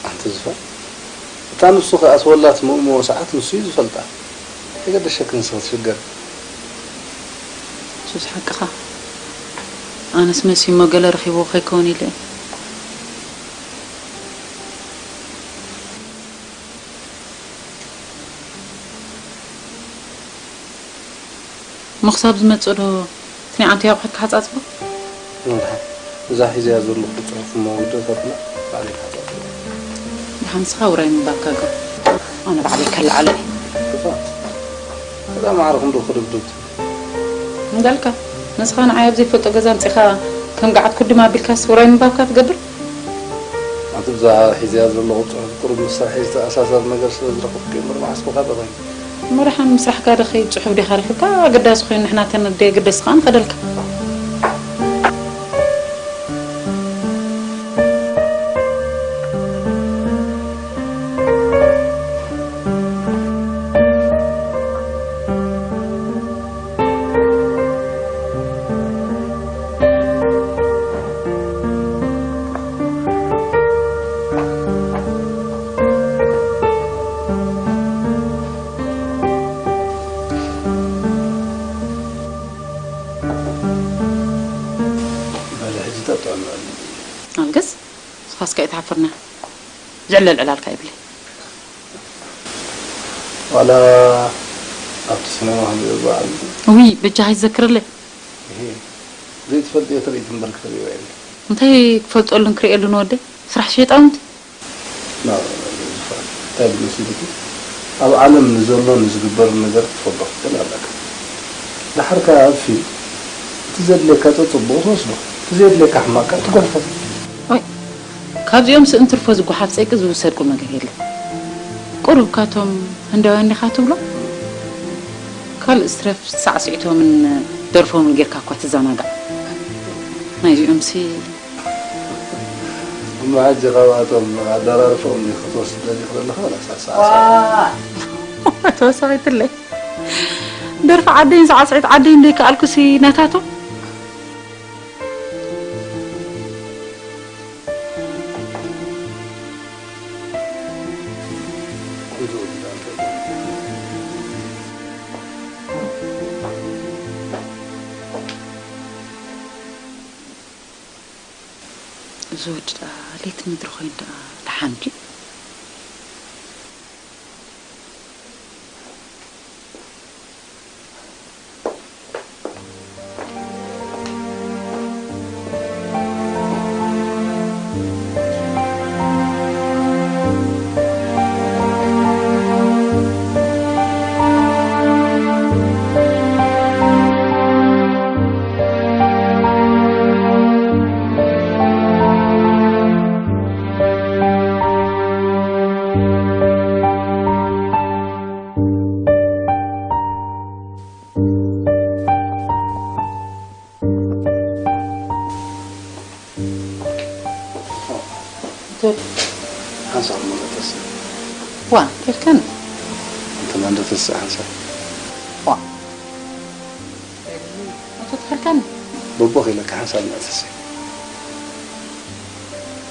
ኣንቲ ዝፋን፣ እታ ንሱ ክኣትወላ ትምእምዎ ሰዓት ንሱ እዩ ዝፈልጣ። ኣይገደሸክን ንስኺ ትሽገር። ሱስ ሓቅኻ። ኣነስ መሲሞ ገለ ረኺብዎ ከይከውን ኢለ እየ። እሞ ክሳብ ዝመጽእ ዶ እቲ ናይ ዓንተይ ኣቑሑት ክሓጻጽቦ? መድሓን፣ እዛ ሒዘያ ዘለኹ ጽሑፍ እሞ ውደታትና ባዕለይ ክሓጻጽቦ። ደሓን ንስኻ ውራይ ምንባብካ ግበር። ኣነ ባዕለይ ከለዓዕሎ እየ። እዛ፣ እዛ ማዕረ ክንዶ ክድብድብ ትብል። እንዳልካ፣ ንስኻ ንዓይ ኣብ ዘይፈልጦ ገዛ ኣምጺኻ ከም ገዓት ኩድም ኣቢልካስ ውራይ ምንባብካ ትገብር? ኣንቲ ብዛ ሒዘያ ዘለኹ ጽሑፍ ቁሩብ ምስ ስርሐይ ዝተኣሳሰር ነገር ስለ ዝረኸብኩ እየ እምበር መዓስ ብኻ ዶ ኾይኑ? እሞ ደሓን ምስራሕካ ዶ ኸይድ ጽሑፍ ዲኻ ረኺብካ? ኣገዳሲ ኾይኑ ንሕና ተን ኣደ የገደስ ኸኣ ንኸደልካ። በለ ሕጂ ጠጥዖ ንበል። ኣልግስ፣ ንስኻስ ከይትሓፍርና። ዝዕለል ዕላልካ ይብለይ። ዋላ ኣብቲ ሲነማ ከም ዝብል በዓል። ውይ፣ በጃኻ ይዘክርለይ። እሄ፣ ዘይትፈልጥዮ ትርኢት እምበር ክትርእዮ የለን። እንታይ ክፈልጠሉን ክርእየሉን ወደይ? ስራሕ ሸይጣውንቲ። ና፣ ዙፋን፣ እንታይ ብል መሲልኪ? ኣብ ዓለም ንዘሎ ንዝግበር ነገር ትፈልጦ ክትል ኣለካ። ደሓር ከኣ ኣብ ፊልም፣ እቲ ዘድልየካ ጸጽቡቕ ትወስዶ፣ እቲ ዘየድልየካ ሕማቕ ከኣ ትገድፎ። ኦይ፣ ካብዚኦም ስእንትርፎ ዝጓሓፍ ጸይቂ ዝውሰድ ቁም ነገር የለን። ቁሩብ ካቶም ህንዳውያን ዲኻ ትብሎ? ካልእ ዝትረፍ ሳዕስዒቶምን ደርፎምን ጌርካ እኳ ትዘናጋዕ። ናይዚኦምሲ እሞ ሕጂ ካብኣቶም ኣደራርፎም ዲኺ ክትወስድ ደሊኺ ዘለኺ ዋላ ሳዕሳዕ? ተወሳኺትለይ። ደርፊ ዓደይን ሳዕስዒት ዓደይን ዘይከኣልኩሲ ናታቶም። እዚ ወዲ ደኣ ሌት ምድሪ ኮይኑ ደኣ ደሓን ድዩ? ሓንሳብ እሞ ተስእ። ዋ፣ ከልከን። እንተ ማን ዶ ተስእ ሓንሳብ? ዋ። ኣቶ ተኸልከን። በቦ ኺለካ ሓንሳብ ንዕተሲ።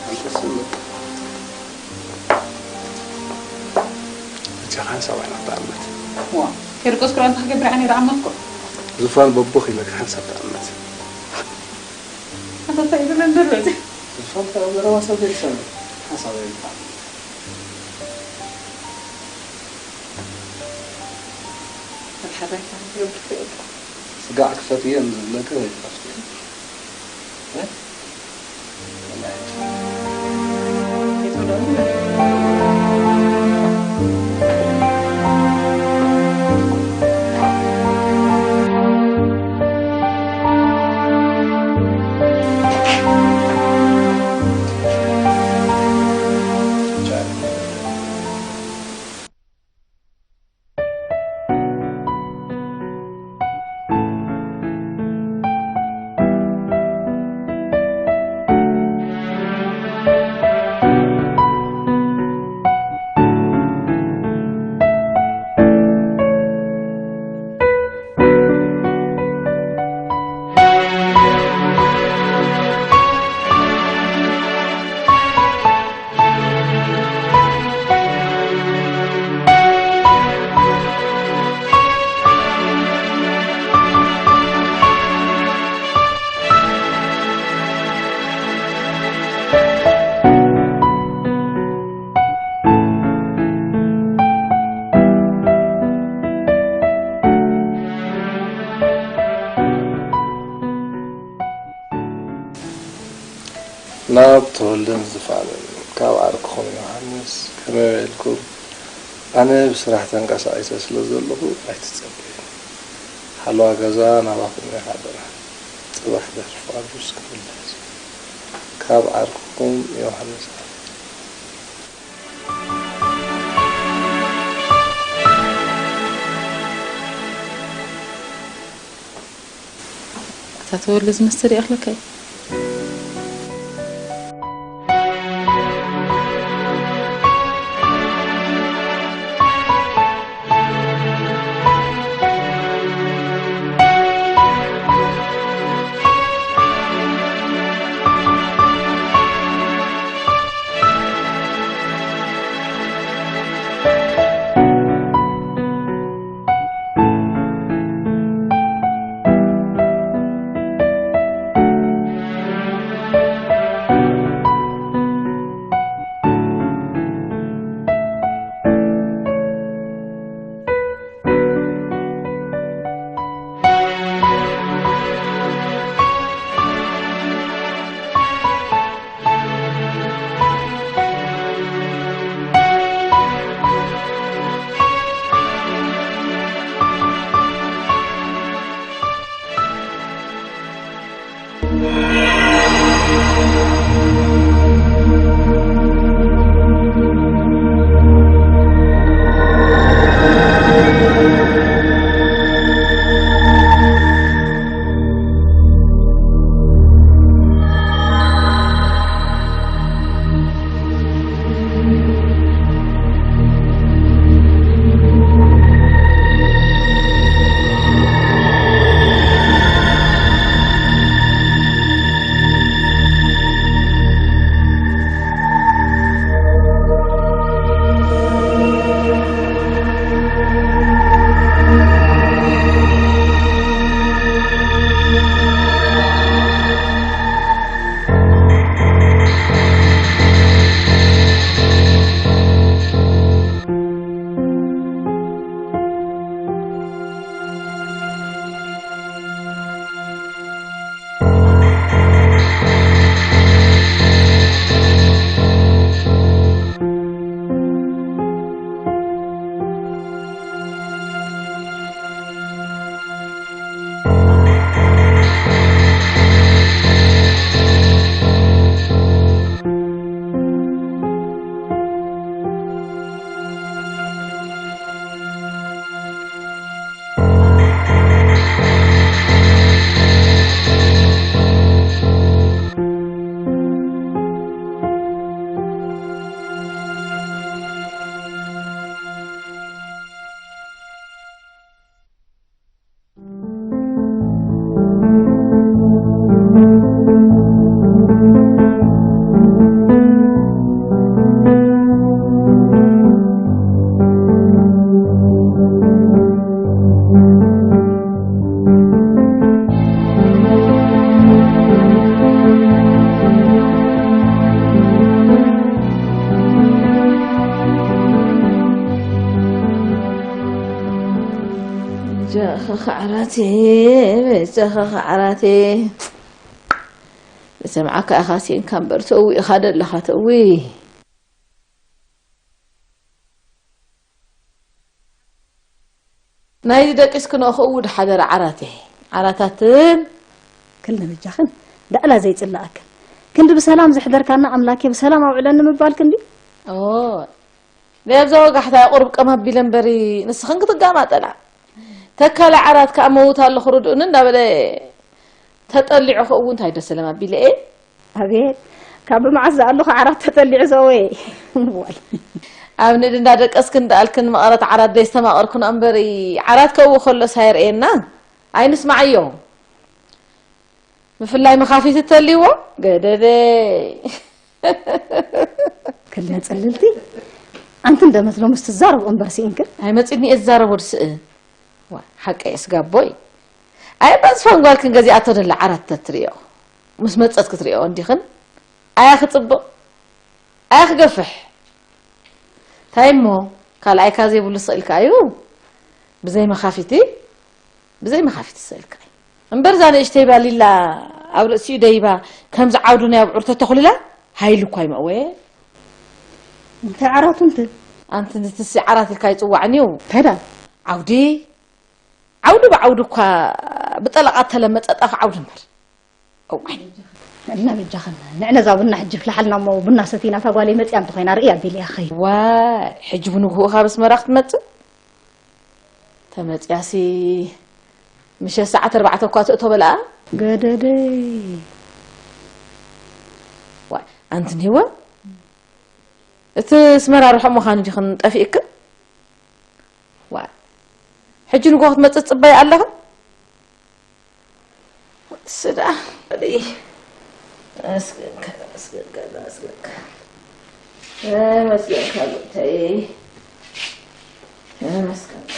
ኣንተሲ እሞ። እጃኻ ሓንሳብ ኣይናት ተኣመት። ዋ፣ ኬርቆስ ክራንታ ክገብር ዓይነ ደኣመትኮ። ዝፋን በቦ ኺለካ ሓንሳብ ተኣመት። ኣታ እንታይ ይብለን ዘሎ እዚ? ዝፋን ተኣመረ ዋሳብ ዘይሰምዕ። ሓንሳብ ኣይናት ተኣመት። ስጋዕ ክፈትዮ ዝብለካ ወይ ትኸፍትዮ? እ? ናብ ተወልደን ዝፋንን ካብ ዓርክኹም ዮሃንስ፣ ከመይ ውዒልኩም? ኣነ ብስራሕ ተንቀሳቒሰ ስለ ዘለኹ ኣይትጸበዩኒ። ሓለዋ ገዛ ናባኹም እዩ ሓደራ። ጽባሕ ድሕሪ ፍቓዱ እስክምለስ። ካብ ዓርክኹም ዮሃንስ። ኣታ ተወልደ ዝመስል ይኣኽለካ እዩ። ዓራቴ፣ በጃኻ ዓራቴ። ዝሰምዓካ ኢኻ ሲንካ እምበር ተእዊ ኢኻ ደለኻ ተእዊ። ናይዚ ደቂስክንኦ ክእውድ ሓደራ ዓራቴ። ዓራታትን ክልነ በጃኽን ዳዕላ ዘይጽላኣክን። ክንዲ ብሰላም ዘሕደርካና ኣምላኬ ብሰላም ኣውዕለኒ ምባልክን ድዩ? ኦ፣ ደይ ኣብዛ ወጋሕታ ቁሩብ ቀም ኣቢለ እምበሪ ንስኽን ክትጋማጠላ። ተካለ ዓራት ከኣ መውት ኣለኹ ርድኡኒ እንዳበለ ተጠሊዑ ክእው እንታይ ዶ ሰላም ኣቢለ እየ። ኣቤት፣ ካብ ብመዓስ ዝኣለኹ ዓራት ተጠሊዑ ዘወየ። ዋይ። ኣብ ንእድ እንዳደቀስክን እንዳኣልክን መቐረት ዓራት ደይ ዝተማቐርክንኦ እምበሪ ዓራት ከእው ከሎስ ኣይርእየና። ኣይንስማዓዮ። ብፍላይ መኻፊት እተልይዎ ገደደይ። ክልነ ጽልልቲ፣ ኣንቲ እንደ መትሎ ምስ ትዛረብኦ እምበር ስኢንክን። ኣይመጺኒ እየ ዝዛረቦ ድስእ። ዋ፣ ሓቀይ ስጋቦይ። ኣይ፣ በዝፋን ጓልክን ገዚኣቶ ደላ ዓራት ተትርእዮ። ምስ መጸት ክትርእዮ እንዲኽን። ኣያ ክጽብቕ። ኣያ ክገፍሕ። እንታይ እሞ፣ ካልኣይካ ዘይብሉ ስቕ ኢልካ እዩ። ብዘይ መኻፊቲ፣ ብዘይ መኻፊቲ ስቕ ኢልካ እዩ። እምበር እዛ ንእሽተይ ባሊላ ኣብ ርእሲኡ ደይባ ከምዚ ዓውዱ ናይ ኣብዑር ተተኹልላ፣ ሃይሉ እኳ ይመእወ። እንታይ ዓራቱ እንት? ኣንቲ ንትሲ ዓራት ኢልካ ይጽዋዕን እዩ። እንታይ ደኣ? ዓውዲ፣ ዓውዲ ብዓውዲ እኳ ብጠለቓ ተለመጸ ጣፍ ዓውዲ እምበር። እዋይ። ንዕና በጃኽን፣ ንዕነ እዛ ቡና ሕጂ ፍልሓልና እሞ ቡና ሰቲና እታ ጓለይ መጺኣ እንተኾይና ርእያ ኣቢለ እየ ኸይ። ዋይ፣ ሕጂ ብንግሆኡ ካብ ኣስመራ ክትመጽእ? ተመጺኣሲ ምሸት ሰዓት ኣርባዕተ እኳ ትእቶ በልኣ። ገደደይ። ዋይ፣ ኣንቲ ኒወ፣ እቲ ኣስመራ ርሑቕ ምዃኑ ዲኽን ጠፊእክን? ዋይ፣ ሕጂ ንግሆ ክትመጽእ ትጽበይ ኣለኽን? ስዳ፣ ርእይ። ኣመስግንካ፣ ኣመስግንካ፣ ኣመስግንካ። ኣመስግንካ ጎይታዬ። ኣመስግንካ።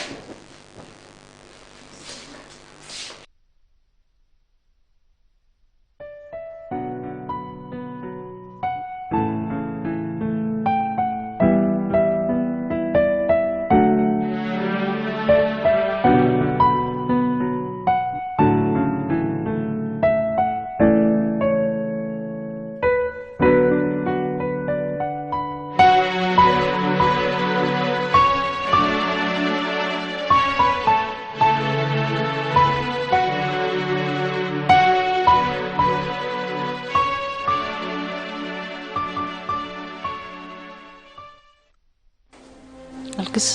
ኣልግስ።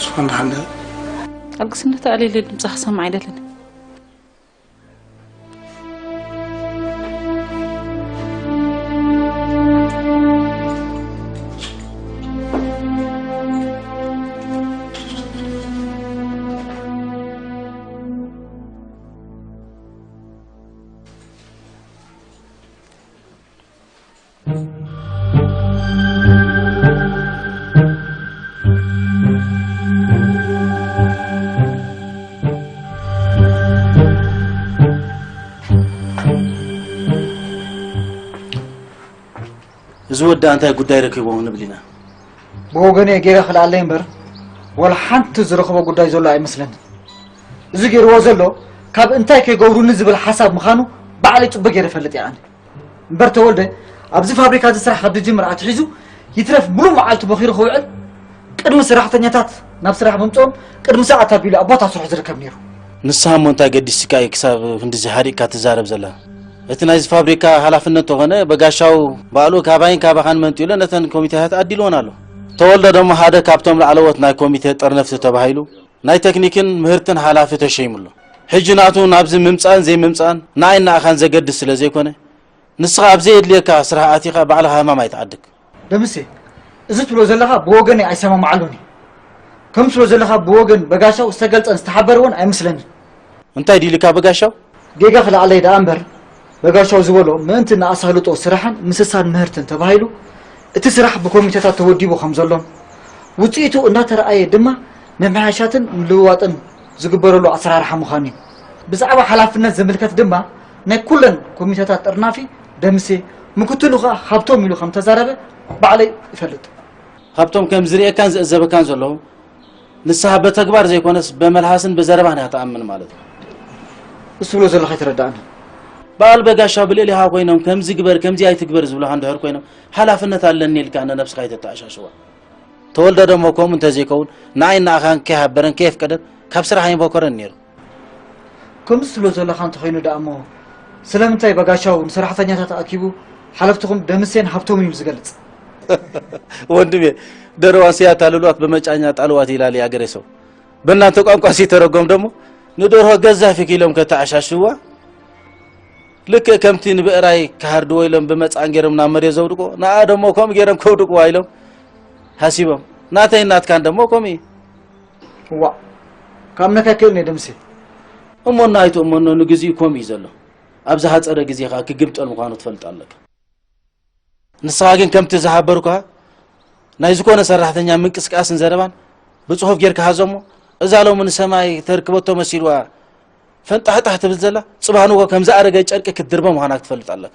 ዝኾነ ሓደ ኣልግስ፣ እንተተኣልየለይ ድምፅኻ ክሰምዕ ኣይደልን። እዚ ወዲ እንታይ ጉዳይ ረኪቦ ንብል ኢና። ብወገነ ገይረ ክልኣለይ እምበር፣ ወላ ሓንቲ ዝረኽቦ ጉዳይ ዘሎ ኣይመስለንን። እዚ ገይርዎ ዘሎ፣ ካብ እንታይ ከይገብሩኒ ዝብል ሓሳብ ምዃኑ ባዕለይ ጽቡቕ ገይረ እፈልጥ እየ ኣነ። እምበር ተወልደ፣ ኣብዚ ፋብሪካ እዚ ስራሕ ካብ ዝጅምር ኣትሒዙ፣ ይትረፍ ሙሉእ መዓልቱ ቦኺሩ ክውዕል፣ ቅድሚ ሰራሕተኛታት ናብ ስራሕ ምምጽኦም፣ ቅድሚ ሰዓት ኣቢሉ ኣብ ቦታ ስርሑ ዝርከብ ነይሩ። ንስኻ እሞ እንታይ ገዲስካ እዩ ክሳብ ክንድዚ ሓሪቕካ ትዛረብ ዘላ? እቲ ናይዚ ፋብሪካ ሓላፍነት እንተኾነ፣ በጋሻው ባዕሉ ካባይን ካባኻን መንጢሉ ነተን ኮሚቴታት ኣዲልወን ኣሎ። ተወልደ ደሞ ሓደ ካብቶም ላዕለዎት ናይ ኮሚቴ ጠርነፍቲ ተባሂሉ፣ ናይ ቴክኒክን ምህርትን ሓላፊ ተሸይሙ ኣሎ። ሕጂ ናቱ ናብዚ ምምጻእን ዘይምምጻእን ንኣይን ንኣኻን ዘገድስ ስለ ዘይኮነ፣ ንስኻ ኣብ ዘየድልየካ ስራሕ ኣቲኻ ባዕልኻ ህማም ኣይትዓድግ። ደምሴ፣ እዚ ትብሎ ዘለኻ ብወገነይ ኣይሰማማዓሉን እየ። ከም ትብሎ ዘለኻ ብወገን በጋሻው ዝተገልጸን ዝተሓበረውን ኣይመስለንን። እንታይ ድዩ ኢልካ በጋሻው? ጌጋ ክልኣለይ ደኣ እምበር፣ በጋሻው ዝበሎ ምእንቲ ንኣሳልጦ ስራሕን ምስሳን ምህርትን ተባሂሉ እቲ ስራሕ ብኮሚቴታት ተወዲቡ ከም ዘሎን ውጽኢቱ እንዳተረኣየ ድማ ምምሕያሻትን ምልውዋጥን ዝግበረሉ ኣሰራርሓ ምዃኑ እዩ። ብዛዕባ ሓላፍነት ዝምልከት ድማ ናይ ኩለን ኮሚቴታት ጠርናፊ ደምሴ፣ ምክትሉ ኸኣ ሃብቶም ኢሉ ከም ተዛረበ ባዕለይ እፈልጥ። ካብቶም ከም ዝርእየካን ዝእዘበካን ዘለዉ ንስኻ በተግባር ዘይኮነስ በመልሃስን ብዘረባን እያ ትኣምን ማለት እዩ። እሱ ብሎ ዘለኻ ኣይተረዳእኒ። በዓል በጋሻው ብልዕሊኻ ኮይኖም ከምዚ ግበር ከምዚ ኣይትግበር ዝብሉኻ እንድሕር ኮይኖም ሓላፍነት ኣለኒ ኢልካ ንነብስኻ ኣይተተኣሻሽዋ። ተወልደ ደሞ ከምኡ እንተዘይከውን ንዓይ ንኣኻን ከይሃበረን ከየፍቀደን ካብ ስራሕ ኣይምበኮረን ነይሩ። ከምዚ ትብሎ ዘለኻ እንተኾይኑ ደኣ እሞ ስለምንታይ በጋሻው ንሰራሕተኛታት ኣኪቡ ሓለፍትኹም ደምሴን ሃብቶም እዩ ዝገልጽ? ወንድሜ፣ ደረዋን ስያታ ልሏት በመጫኛ ጣልዋት ይላል የአገሬ ሰው። በእናንተ ቋንቋ ሲተረጎም ደግሞ ንደርሆ ገዛፊክ ኢሎም ከተዓሻሽዋ ልክእ ከምቲ ንብዕራይ ክሃርድዎ ኢሎም ብመጻን ገይሮም ናብ መሬት ዘውድቅዎ ንኣ ደሞ ከምኡ ገይሮም ከውድቅዋ ኢሎም ሃሲቦም ናተይ ናትካን ደሞ ከምኡ እዩ። እዋ፣ ክኣምነካ ኣይክእልን እየ ደምሴ። እሞና ኣይትእመኖ ንግዚኡ ከምኡ እዩ ዘሎ። ኣብ ዝሃጸረ ግዜ ከኣ ክግምጠል ምዃኑ ትፈልጥ ኣለካ። ንስኻ ግን ከምቲ ዝሃበርኳ ናይ ዝኾነ ሰራሕተኛ ምንቅስቃስን ዘረባን ብጽሑፍ ጌርካ ሃዞ እሞ እዛ ሎሚ ንሰማይ ተርክበቶ መሲልዋ ፈንጣሕጣሕ ትብል ዘላ ጽባህ ንጎ ከም ዝኣረገ ጨርቂ ክትድርበ ምዃና ክትፈልጥ ኣለካ።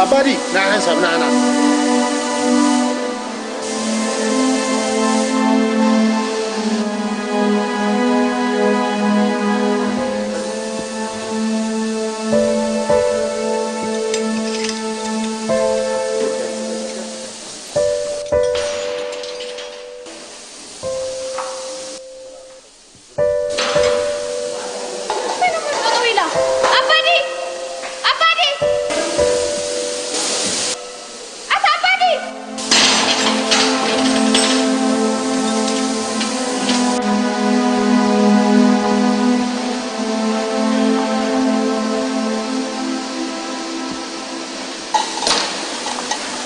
ኣባዲ ንዓ ሓንሳብ ንዓና።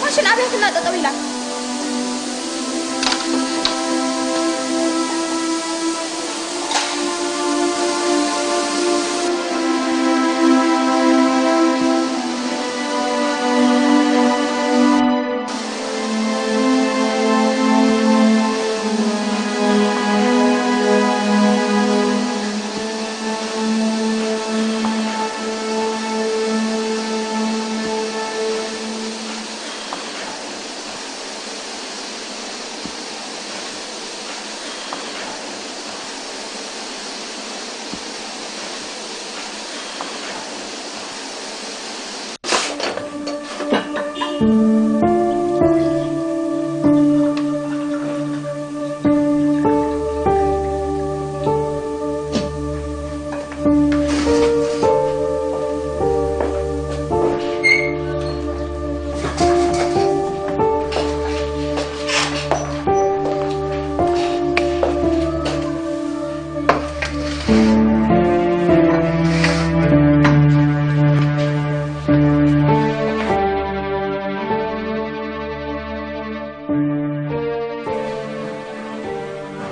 ማሽን ኣብያትና ጠጠው ኢላ።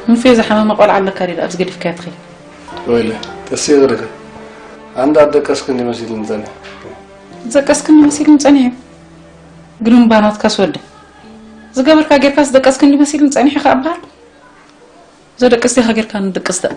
ሙሴ ዝሓመመ ቆልዓ ኣለካ ድዩ? ኣብዚ ገዲፍካዮ ትኸይድ? ወይለ፣ ቀስ ይበል። ኣንዳ ደቀስክን ይመስል እንጸኒ። ደቀስክን ይመስል እንጸኒ። ግን እምባ ናትካስ ወደ። ዝገበርካ ጌርካስ ደቀስክን ይመስል እንጸኒ ኢኻ እብሃል። ዘደቀስ ዲኻ ጌርካ ንደቀስ ደኣ።